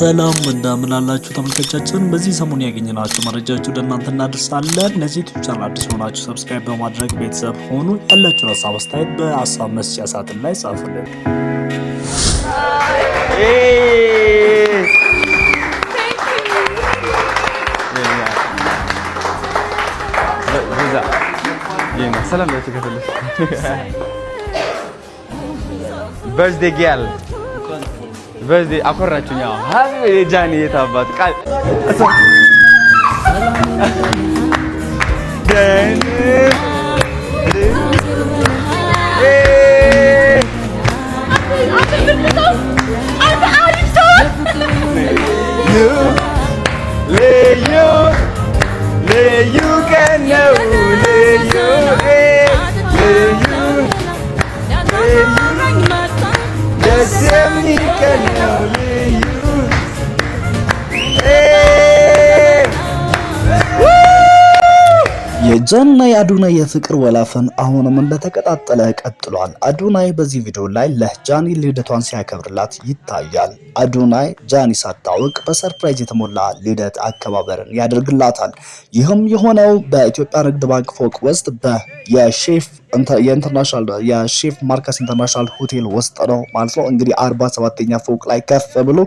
ሰላም እንደምን አላችሁ ተመልካቾቻችን። በዚህ ሰሞን ያገኘናቸው መረጃዎች ወደ እናንተ እናደርሳለን። ለዚህ ዩቲዩብ ቻናል አዲስ ሆናችሁ subscribe በማድረግ ቤተሰብ ሆኑ። ያላችሁን ሀሳብ አስተያየት በሀሳብ መስጫ ሳጥን ላይ ጻፉልን። ሰላም። Birthday girl, birthday አኮራችሁኝ። Happy ጃኒ የታባት ቃል። ልዩ ልዩ ቀን ነው፣ ልዩ ልዩ ደስ የሚል ቀን ነው ልዩ። የጃንና የአዶናይ የፍቅር ወላፈን አሁንም እንደተቀጣጠለ ቀጥሏል። አዶናይ በዚህ ቪዲዮ ላይ ለጃኒ ልደቷን ሲያከብርላት ይታያል። አዶናይ ጃኒ ሳታውቅ በ surprise የተሞላ ልደት አከባበርን ያደርግላታል። ይህም የሆነው በኢትዮጵያ ንግድ ባንክ ፎቅ ውስጥ የሼፍ የ international የሼፍ ማርከስ international ሆቴል ውስጥ ነው ማለት ነው። እንግዲህ 47ኛ ፎቅ ላይ ከፍ ብሎ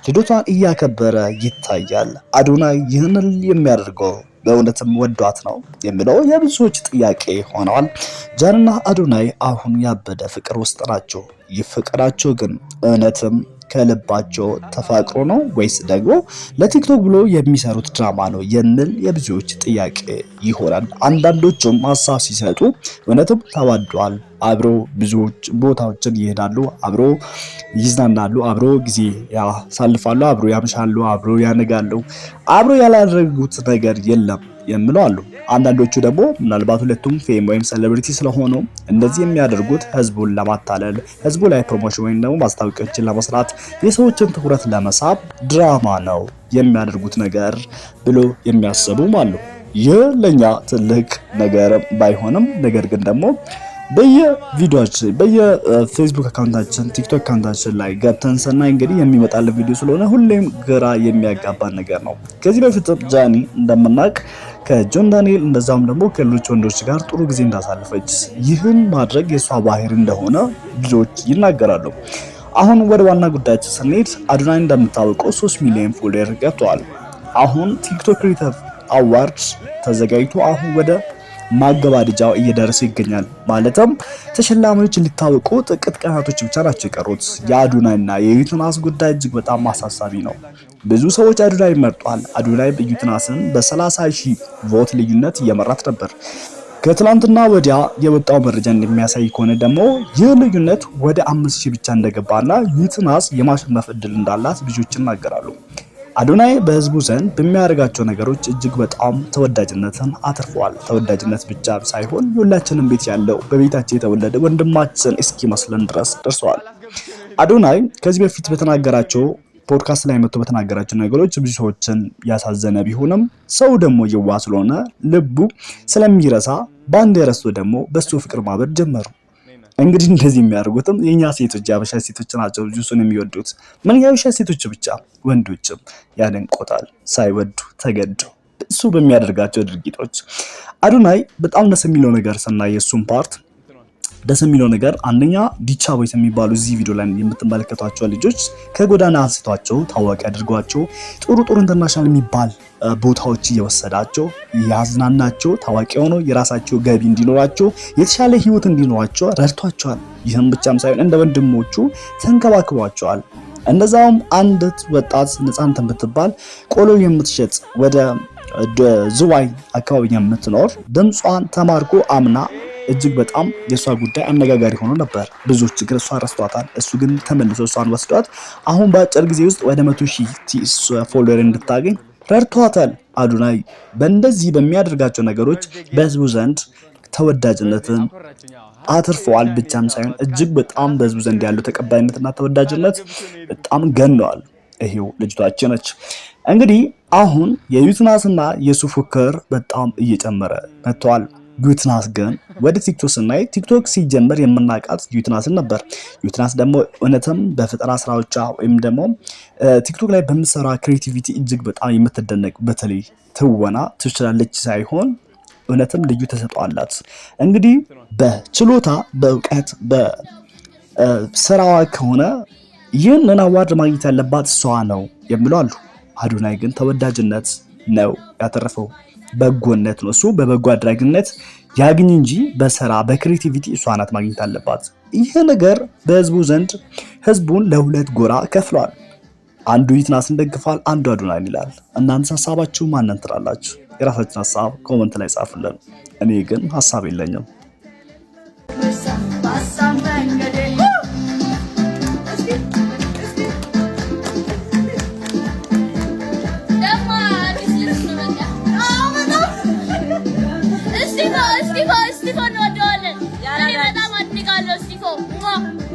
ልደቷን እያከበረ ይታያል። አዶናይ ይህንን የሚያደርገው በእውነትም ወዷት ነው የሚለው የብዙዎች ጥያቄ ሆነዋል። ጃንና አዶናይ አሁን ያበደ ፍቅር ውስጥ ናቸው። ይህ ፍቅራቸው ግን እውነትም ከልባቸው ተፋቅሮ ነው ወይስ ደግሞ ለቲክቶክ ብሎ የሚሰሩት ድራማ ነው የሚል የብዙዎች ጥያቄ ይሆናል። አንዳንዶቹም ሀሳብ ሲሰጡ እውነትም ተዋደዋል፣ አብሮ ብዙዎች ቦታዎችን ይሄዳሉ፣ አብሮ ይዝናናሉ፣ አብሮ ጊዜ ያሳልፋሉ፣ አብሮ ያመሻሉ፣ አብሮ ያነጋሉ፣ አብሮ ያላደረጉት ነገር የለም የሚሉ አሉ። አንዳንዶቹ ደግሞ ምናልባት ሁለቱም fame ወይም celebrity ስለሆኑ እንደዚህ የሚያደርጉት ህዝቡን ለማታለል፣ ህዝቡ ላይ promotion ወይም ደግሞ ማስታወቂያዎችን ለመስራት፣ የሰዎችን ትኩረት ለመሳብ ድራማ ነው የሚያደርጉት ነገር ብሎ የሚያስቡም አሉ። ይህ ለኛ ትልቅ ነገር ባይሆንም ነገር ግን ደግሞ በየቪዲዮአችን በየፌስቡክ account ኣችን፣ ቲክቶክ account ኣችን ላይ ገብተን ስናይ እንግዲህ የሚመጣልን ቪዲዮ ስለሆነ ሁሌም ግራ የሚያጋባን ነገር ነው። ከዚህ በፊት ጃኒ እንደምናውቅ ከጆን ዳንኤል እንደዛም ደግሞ ከሌሎች ወንዶች ጋር ጥሩ ጊዜ እንዳሳለፈች፣ ይህን ማድረግ የእሷ ባህሪ እንደሆነ ብዙዎች ይናገራሉ። አሁን ወደ ዋና ጉዳያችን ስንሄድ አዶናይ እንደምታወቀው 3 ሚሊዮን follower ገብተዋል። አሁን ቲክቶክ Creative Award ተዘጋጅቶ አሁን ወደ ማገባደጃው እየደረሰ ይገኛል። ማለትም ተሸላሚዎች ሊታወቁ ጥቂት ቀናቶች ብቻ ናቸው የቀሩት። የአዶናይና የዩትናስ ጉዳይ እጅግ በጣም አሳሳቢ ነው። ብዙ ሰዎች አዶናይ መርጧል። አዶናይ ዩትናስን በ30 ሺህ vote ልዩነት እየመራት ነበር። ከትላንትና ወዲያ የወጣው መረጃ እንደሚያሳይ ከሆነ ደግሞ ይህ ልዩነት ወደ 5,000 ብቻ እንደገባና ዩትናስ የማሸነፍ እድል እንዳላት ብዙዎች ይናገራሉ። አዶናይ በህዝቡ ዘንድ በሚያደርጋቸው ነገሮች እጅግ በጣም ተወዳጅነትን አትርፈዋል። ተወዳጅነት ብቻ ሳይሆን የሁላችንም ቤት ያለው፣ በቤታችን የተወለደ ወንድማችን እስኪመስለን ድረስ ደርሰዋል። አዶናይ ከዚህ በፊት በተናገራቸው ፖድካስት ላይ መጥቶ በተናገራቸው ነገሮች ብዙ ሰዎችን ያሳዘነ ቢሆንም ሰው ደግሞ የዋህ ስለሆነ ልቡ ስለሚረሳ በአንድ ረስቶ ደግሞ በሱ ፍቅር ማበድ ጀመሩ። እንግዲህ እንደዚህ የሚያደርጉትም የኛ ሴቶች፣ የአበሻ ሴቶች ናቸው እሱን የሚወዱት። ምን የአበሻ ሴቶች ብቻ፣ ወንዶችም ያደንቆታል ሳይወዱ ተገደው እሱ በሚያደርጋቸው ድርጊቶች። አዶናይ በጣም ደስ የሚለው ነገር ስናይ የእሱን part ደስ የሚለው ነገር አንደኛ ዲቻ ቦይስ የሚባሉ እዚህ ቪዲዮ ላይ የምትመለከቷቸው ልጆች ከጎዳና አንስቷቸው ታዋቂ አድርጓቸው ጥሩ ጥሩ international የሚባል ቦታዎች እየወሰዳቸው ያዝናናቸው፣ ታዋቂ ሆኖ የራሳቸው ገቢ እንዲኖራቸው፣ የተሻለ ህይወት እንዲኖራቸው ረድቷቸዋል። ይህም ብቻም ሳይሆን እንደ ወንድሞቹ ተንከባክቧቸዋል። እንደዛውም አንድ ወጣት ነፃነት የምትባል ቆሎ የምትሸጥ ወደ ዝዋይ አካባቢ የምትኖር ድምጿን ተማርኮ አምና እጅግ በጣም የእሷ ጉዳይ አነጋጋሪ ሆኖ ነበር። ብዙዎች ግን እሷ ረስቷታል። እሱ ግን ተመልሶ እሷን ወስዷት አሁን በአጭር ጊዜ ውስጥ ወደ 100,000 follower እንድታገኝ ረድቷታል። አዶናይ በእንደዚህ በሚያደርጋቸው ነገሮች በህዝቡ ዘንድ ተወዳጅነትን አትርፈዋል። ብቻም ሳይሆን እጅግ በጣም በህዝቡ ዘንድ ያለው ተቀባይነትና ተወዳጅነት በጣም ገነዋል። ይሄው ልጅቷችን ነች። እንግዲህ አሁን የዩትናስና የሱ ፉክክር በጣም እየጨመረ መጥተዋል። ዩትናስ ግን ወደ ቲክቶክ ስናይ ቲክቶክ ሲጀመር የምናውቃት ዩትናስን ነበር። ዩትናስ ደግሞ እውነትም በፈጠራ ስራዎቿ ወይም ደግሞ ቲክቶክ ላይ በምትሰራ creativity እጅግ በጣም የምትደነቅ፣ በተለይ ትወና ትችላለች ሳይሆን እውነትም ልዩ ተሰጥኦ አላት። እንግዲህ በችሎታ፣ በእውቀት፣ በስራዋ ከሆነ ይህንን award ማግኘት ያለባት እሷ ነው የሚሉ አሉ። አዶናይ ግን ተወዳጅነት ነው ያተረፈው፣ በጎነት ነው። እሱ በበጎ አድራጊነት ያግኝ እንጂ በስራ፣ በ creativity እሷ ናት ማግኘት አለባት። ይህ ነገር በህዝቡ ዘንድ ህዝቡን ለሁለት ጎራ ከፍሏል። አንዱ ይትናስን ደግፏል፣ አንዱ አዶናይን ይላል። እናንተ ሀሳባችሁ ማንን ትላላችሁ? የራሳችን ሀሳብ comment ላይ ጻፉልን። እኔ ግን ሀሳብ የለኝም። ደግሞ አዲስ ልብስ ነው በቃ። እስጢፎ፣ እስጢፎ፣ እስጢፎ እንወደዋለን። እኔ በጣም አድንቃለሁ እስጢፎ። ሟ!